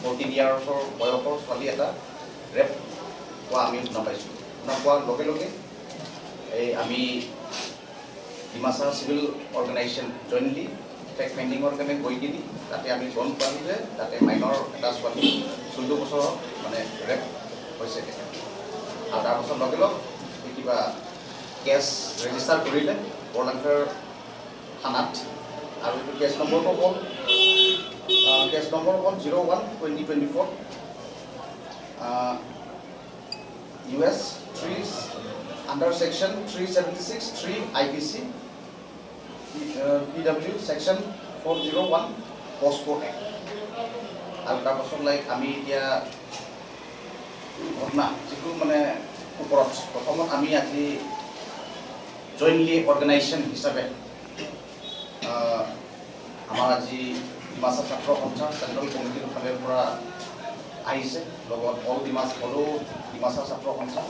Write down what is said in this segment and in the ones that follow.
14 ইয়াৰ্ছৰ বয়সৰ ছোৱালী এটা ৰেপ হোৱা আমি শুনা পাইছোঁ। শুনা পোৱাৰ লগে লগে এই আমি ডিমাচা চিভিল অৰ্গেনাইজেশ্যন জইণ্টলি ফেক্ট ফাইণ্ডিঙৰ কাৰণে গৈ কিনি তাতে আমি গম পালোঁ যে তাতে মাইনৰ এটা ছোৱালী 14 বছৰৰ মানে ৰেপ হৈছে তেখেত। আৰু তাৰপাছত লগে লগ এই কিবা কেছ ৰেজিষ্টাৰ কৰিলে বৰলাংফেৰ থানাত। আৰু এইটো কেছ নম্বৰ হ'ল 01/2024 US 3 under section 376(3) IPC, PW section 401 POCSO Act। আৰু তাৰপাছত লাইক আমি এতিয়া ঘটনা যিটো মানে ওপৰত প্ৰথমত আমি আজি জইণ্টলি অৰ্গেনাইজেশ্যন হিচাপে আমাৰ আজি ডিমাচা ছাত্ৰ সন্থা চেণ্ট্ৰেল কমিটিৰ ফালৰ পৰা আহিছে, লগত অল ডিমাচা সদৌ ডিমাচা ছাত্ৰ সন্থা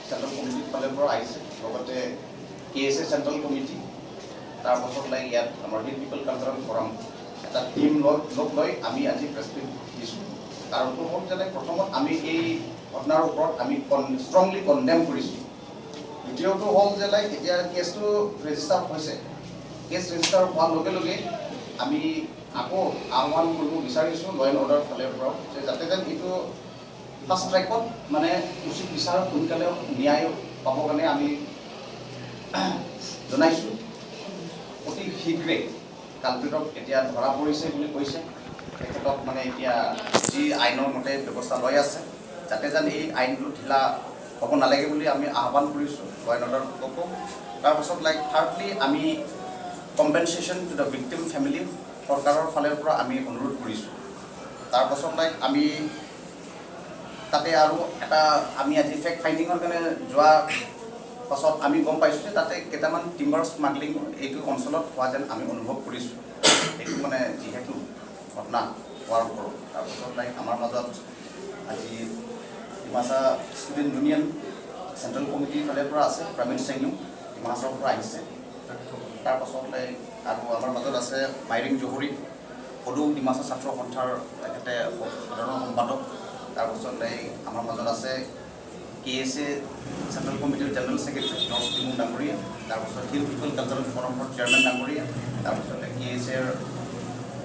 চেণ্ট্ৰেল কমিটিৰ ফালৰ পৰা আহিছে, লগতে কে এছ এ চেণ্ট্ৰেল কমিটি, তাৰপাছত লাইক ইয়াত আমাৰ হিল পিপল কালচাৰেল ফৰাম এটা টীম লগ লৈ আমি আজি প্ৰেছ মিট দিছোঁ। কাৰণটো হ'ল যে প্ৰথমত আমি এই ঘটনাৰ ওপৰত আমি ষ্ট্ৰংলি কণ্ডেম কৰিছোঁ। দ্বিতীয়টো হ'ল যে লাইক এতিয়া কেছটো ৰেজিষ্টাৰ হৈছে। কেছ ৰেজিষ্টাৰ হোৱাৰ লগে লগে আমি আকৌ আহ্বান কৰিব বিচাৰিছোঁ ল এণ্ড অৰ্ডাৰ ফালৰ পৰাও যে যাতে যেন এইটো ফাষ্ট ট্ৰেকত মানে উচিত বিচাৰ সোনকালে ন্যায় পাবৰ কাৰণে আমি জনাইছোঁ। অতি শীঘ্ৰে কালপ্ৰিটক এতিয়া ধৰা পৰিছে বুলি কৈছে। তেখেতক মানে এতিয়া যি আইনৰ মতে ব্যৱস্থা লৈ আছে, যাতে যেন এই আইনটো ঢিলা হ'ব নালাগে বুলি আমি আহ্বান কৰিছোঁ ল এণ্ড অৰ্ডাৰকো। তাৰপাছত লাইক থাৰ্ডলি আমি compensation to the victim family চৰকাৰৰ ফালৰ পৰা আমি অনুৰোধ কৰিছোঁ। তাৰপাছত লাইক আমি তাতে আৰু এটা আমি আজি ফেক্ট ফাইণ্ডিঙৰ কাৰণে যোৱা পাছত আমি গম পাইছোঁ যে তাতে কেইটামান টিম্বাৰ স্মাগলিং এইটো অঞ্চলত হোৱা যেন আমি অনুভৱ কৰিছোঁ। এইটো মানে যিহেতু ঘটনা হোৱাৰ ওপৰত তাৰপাছত লাইক আমাৰ মাজত আজি ডিমাচা ষ্টুডেণ্ট ইউনিয়ন চেণ্ট্ৰেল কমিটিৰ ফালৰ পৰা আছে প্ৰবীণ চেংয়ুং, ডিমা হাছাওৰ পৰা আহিছে। তাৰপাছত লাইক আৰু আমাৰ মাজত আছে মাইৰিং জহুৰী, সদৌ ডিমাচা ছাত্ৰ সন্থাৰ তেখেতে সাধাৰণ সম্পাদক। তাৰপাছত এই আমাৰ মাজত আছে কে এছ এ চেণ্ট্ৰেল কমিটিৰ জেনেৰেল ছেক্ৰেটাৰী জৰ্জ টিমুং ডাঙৰীয়া, তাৰপাছত হিল পিপল কালচাৰেল ফৰামৰ চেয়াৰমেন ডাঙৰীয়া, তাৰপিছতে কে এছ এৰ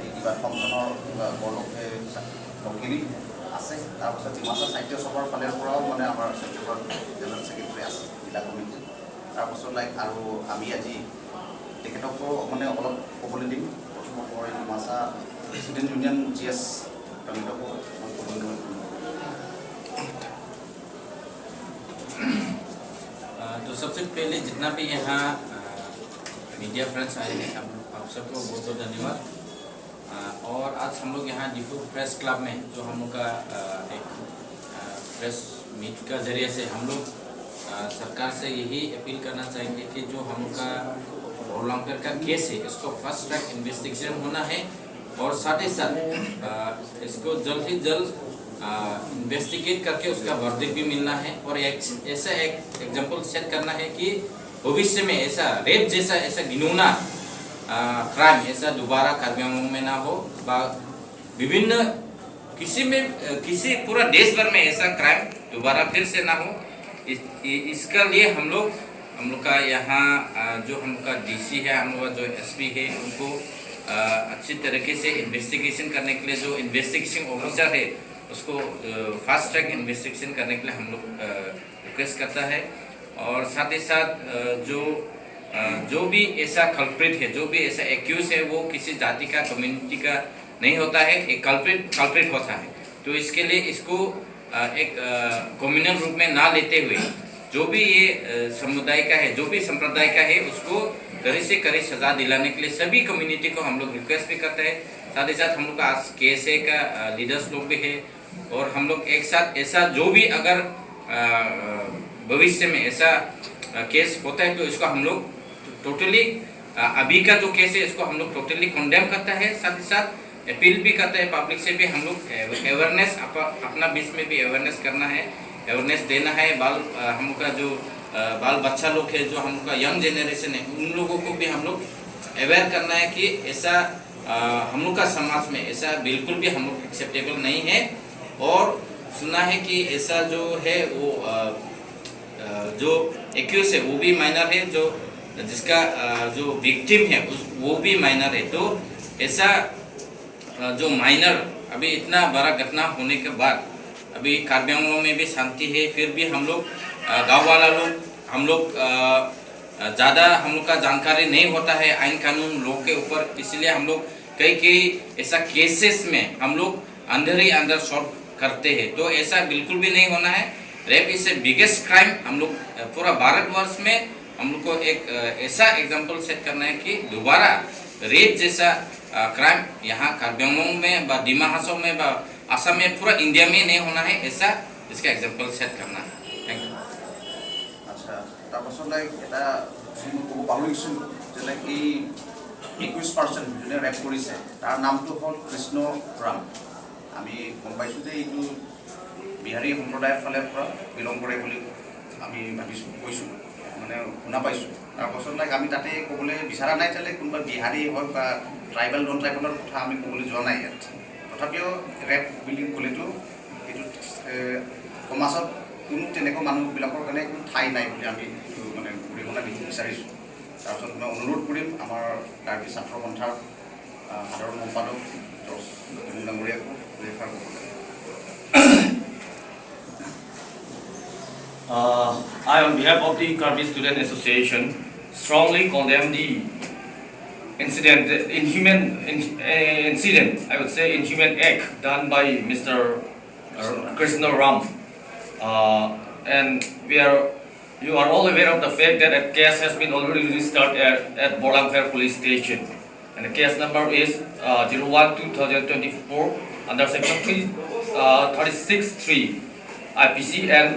এই কিবা সংগঠনৰ কিবা বৰলোক লকিৰি আছে। তাৰপাছত ডিমাচা সাহিত্য সভাৰ ফালৰ পৰাও মানে আমাৰ সাহিত্য সভাৰ জেনেৰেল ছেক্ৰেটাৰী আছে জিলা কমিটি। তাৰপাছত লাইক আৰু আমি আজি তেখেতকো মানে অলপ ক'বলৈ দিম। প্ৰথমত মই Dimasa student union G S প্ৰণীতকো মই ক'বলৈ দিম। तो सबसे पहले जितना भी यहाँ मीडिया फ्रेंड्स आए हैं, आप सबको बहुत बहुत धन्यवाद। और आज हम लोग यहाँ डिफू प्रेस क्लब में जो हम लोग का एक प्रेस मीट का जरिए से हम लोग सरकार से यही अपील करना चाहेंगे कि जो हम लोग का बोरलांगफेर का केस है, इसको फास्ट ट्रैक इन्वेस्टिगेशन होना है और साथ ही साथ इसको जल्द ही जल्द इन्वेस्टिगेट करके उसका वर्डिक्ट भी मिलना है और एक ऐसा एक एग्जाम्पल सेट करना है कि भविष्य में ऐसा रेप जैसा ऐसा घिनौना क्राइम ऐसा दोबारा कार्बी आंगलोंग में ना हो बा विभिन्न किसी में किसी पूरा देश भर में ऐसा क्राइम दोबारा फिर से ना हो। इसका लिए हम लोग का यहाँ जो हम लोग का डीसी है, हम लोग का जो एसपी है, उनको अच्छी तरीके से इन्वेस्टिगेशन करने के लिए जो इन्वेस्टिगेशन ऑफिसर है, उसको फास्ट ट्रैक इन्वेस्टिगेशन करने के लिए हम लोग रिक्वेस्ट करता है। और साथ ही साथ जो भी ऐसा कल्प्रिट है, जो भी ऐसा एक्यूज है, वो किसी जाति का, कम्युनिटी का नहीं होता है। एक कल्प्रिट कल्प्रिट होता है। तो इसके लिए इसको एक कम्युनल रूप में ना लेते हुए जो भी ये समुदाय का है, जो भी संप्रदाय का है, उसको कड़ी से कड़ी सजा दिलाने के लिए सभी कम्युनिटी को हम लोग रिक्वेस्ट भी करते हैं। साथ ही साथ हम लोग का आज के का लीडर्स लोग भी है और हम लोग एक साथ ऐसा जो भी अगर भविष्य में ऐसा केस होता है तो इसको हम लोग टोटली, अभी का जो केस है, इसको हम लोग टोटली कंडेम करता है। साथ ही साथ अपील भी करते हैं, पब्लिक से भी हम लोग अवेयरनेस, अपना बीच में भी अवेयरनेस करना है, अवेयरनेस देना है। बाल हम लोग का जो बाल बच्चा लोग है, जो हम लोग का यंग जनरेशन है, उन लोगों को भी हम लोग अवेयर करना है कि ऐसा हम लोग का समाज में ऐसा बिल्कुल भी हम लोग एक्सेप्टेबल नहीं है। और सुना है कि ऐसा जो है वो जो एक्यूज है, वो भी माइनर है, जो जिसका जो विक्टिम है उस वो भी माइनर है। तो ऐसा जो माइनर, अभी इतना बड़ा घटना होने के बाद अभी कार्बी आंगलोंग में भी शांति है, फिर भी हम लोग गांव वाला लोग, हम लोग ज़्यादा हम लोग का जानकारी नहीं होता है आइन कानून लोग के ऊपर। इसलिए हम लोग कई कई ऐसा केसेस में हम लोग अंदर ही अंदर सॉल्व करते हैं। तो ऐसा बिल्कुल भी नहीं होना है। Rape is a biggest crime। हम लोग पूरा भारतवर्ष में हम लोग को एक ऐसा एग्जाम्पल सेट करना है कि दोबारा रेप जैसा क्राइम यहाँ कार्बी आंगलोंग में बा डिमा हासाओ में बा असम में, पूरा इंडिया में नहीं होना है। ऐसा इसका एग्जाम्पल सेट करना है। Thank you. আচ্ছা, তাৰপাছত লাইক এটা মই ক'ব পাহৰিছিলোঁ যে লাইক এই একিউজ পাৰ্চন যোনে ৰেপ কৰিছে, তাৰ নামটো হ'ল কৃষ্ণ ৰাম। আমি গম পাইছোঁ যে এইটো বিহাৰী সম্প্ৰদায়ৰ ফালৰ পৰা বিলং কৰে বুলি আমি ভাবিছোঁ, কৈছোঁ, মানে শুনা পাইছোঁ। তাৰপাছত লাইক আমি তাতে ক'বলৈ বিচৰা নাই যে কোনোবা বিহাৰী হওক বা ট্ৰাইবেল, নন ট্ৰাইবেলৰ কথা আমি ক'বলৈ যোৱা নাই ইয়াত। তথাপিও ৰেপ বুলি ক'লেতো এইটো সমাজত কোনো তেনেকুৱা মানুহবিলাকৰ কাৰণে কোনো ঠাই নাই বুলি আমি এইটো মানে গৰিহণা দিব বিচাৰিছোঁ। তাৰপিছত মই অনুৰোধ কৰিম আমাৰ কাৰ্বি ছাত্ৰ সন্থাৰ সাধাৰণ সম্পাদক জৰ্জ ডাঙৰীয়াকো দুই এষাৰ ক'বলৈ। I, on behalf of the Karbi Student Association, strongly condemn the incident, the inhuman incident, I would say inhuman act done by Mr. Krishna Ram. And you are all aware of the fact that a case has been already registered at Borlangpher Police Station. And the case number is 01 2024 under section 3, 36.3 IPC, and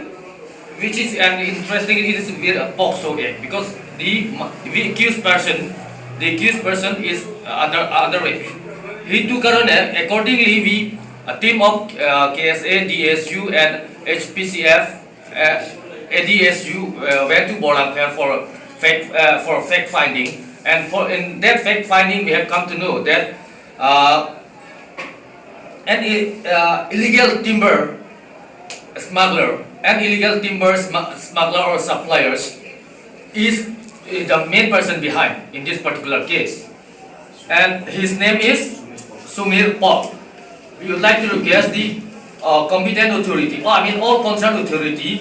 which is an interesting, it is very a POCSO Act because the accused person is underage. সেইটো কাৰণে accordingly we, a team of KSA, DSU and HPCF, ADSU went to Borlangpher for fact finding, and for in that fact finding we have come to know that an illegal timber smuggler and illegal timber smuggler or suppliers is the main person behind in this particular case, and his name is Sumir Pop. We would like to request the competent authority, or I mean all concerned authority,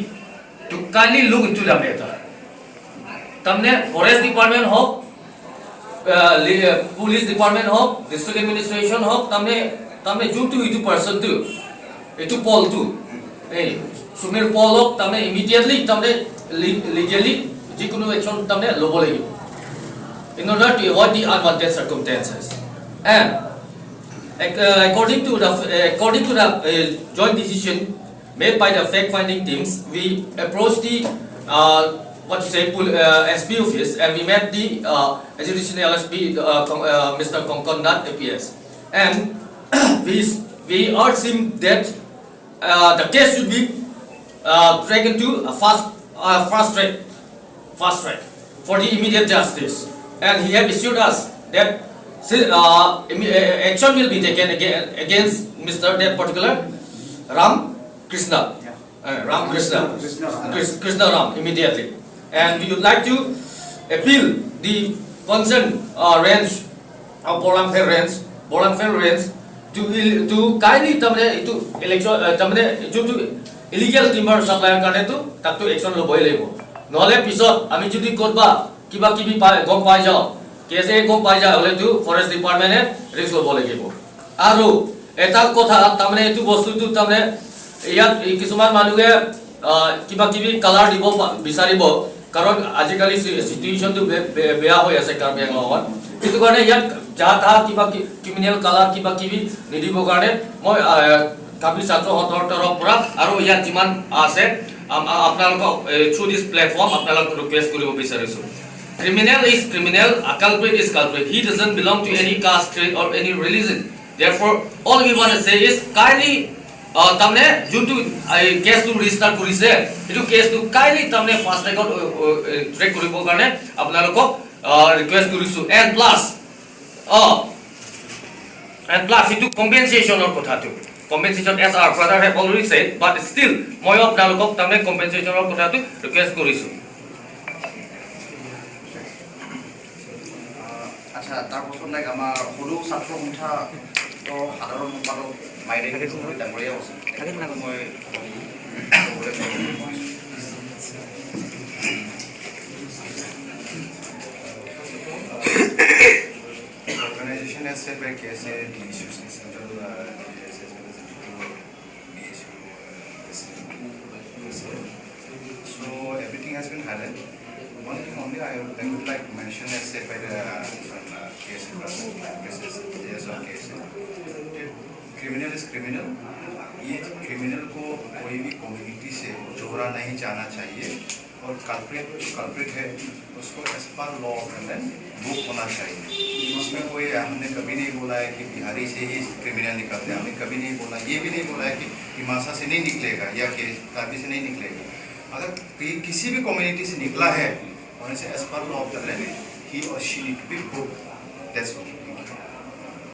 to kindly look into the matter. তাৰমানে forest department হওক, police department হওক, district administration হওক, তাৰমানে যোনটো এইটো পাৰ্চনটো, এইটো পলটো, এই সুমীৰ পলক তাৰমানে ইমিডিয়েটলি তাৰমানে লিগেলি যিকোনো একশ্যন তাৰমানে ল'ব লাগিব in order to avoid the unwanted circumstances. And according to the joint decision made by the fact-finding teams, we approached the what you say SP office and we met the additional SP, Mr. Konkon Nath APS, and we urged him that the case should be taken to a fast track for the immediate justice. And he had assured us that action will be taken against Mr. that particular Ram Krishna. Ram Krishna. Krishna Ram. Krishna Ram immediately. And we would like to appeal the concerned range of Borlangpher range to kindly তাৰমানে এইটো election, তাৰমানে যোনটো illegal timber ছাপ্লাইৰ কাৰণেতো তাকতো action ল'বই লাগিব। নহ'লে পিছত আমি যদি ক'ৰবাত কিবা কিবি পাই গম পাই যাওঁ, কেছে গম পাই যায়, হ'লেতো ফৰেষ্ট ডিপাৰ্টমেণ্টে ৰিস্ক ল'ব লাগিব। আৰু এটা কথা, তাৰমানে এইটো বস্তুটো তাৰমানে ইয়াত এই কিছুমান মানুহে কিবা কিবি কালাৰ দিব বিচাৰিব, কাৰণ আজিকালি চিটুৱেশ্যনটো বেয়া হৈ আছে কাৰ্বি আংলঙত। সেইটো কাৰণে ইয়াত যা তা কিবা ক্ৰিমিনেল কালাৰ কিবা কিবি নিদিবৰ কাৰণে মই কাৰ্বি ছাত্ৰ সন্থাৰ তৰফৰ পৰা আৰু ইয়াত যিমান আছে আপোনালোকক থ্ৰু দিছ প্লেটফৰ্ম আপোনালোকক ৰিকুৱেষ্ট কৰিব বিচাৰিছোঁ। Criminal is criminal, a culprit is culprit. He doesn't belong to any caste, creed or any religion. Therefore, all we want to say is kindly তাৰমানে যোনটো কেছটো ৰেজিষ্টাৰ কৰিছে, সেইটো কেছটো কাইণ্ডলি তাৰমানে ফাষ্ট ট্ৰেকত ট্ৰেক কৰিবৰ কাৰণে আপোনালোকক ৰিকুৱেষ্ট কৰিছোঁ। And plus এণ্ড প্লাছ এইটো কম্পেনচেশ্যনৰ কথাটো, compensation, as our brother have already said, but still ময়ো আপোনালোকক তাৰমানে কম্পেনচেশ্যনৰ কথাটো ৰিকুৱেষ্ট কৰিছোঁ। আচ্ছা, তাৰপাছত লাইক আমাৰ সদৌ ছাত্ৰ সন্থা সাধাৰণ সম্পাদক মাইৰে ডাঙৰীয়াও আছে, তেখেতক মই ক'বলৈ কৰিছোঁ। Organization has said by KSA, the issues in central as well as the BSU president. So everything has been highlighted. One thing only I would like to mention, as said by the KSA president, president of KSA, that criminal is criminal. ये criminal को कोई भी community से जोड़ा नहीं जाना चाहिए और culprit जो कल्प्रेट है, उसको as per law of land book होना चाहिए। उसमें कोई, हमने कभी नहीं बोला है कि बिहारी से ही क्रिमिनल निकलते हैं। हमने कभी नहीं बोला, ये भी नहीं बोला है कि डिमासा से नहीं निकलेगा या कि कार्बी से नहीं निकलेगा। अगर किसी भी कम्युनिटी से निकला है, होने से as per law of the land he or she need to be book. That's all.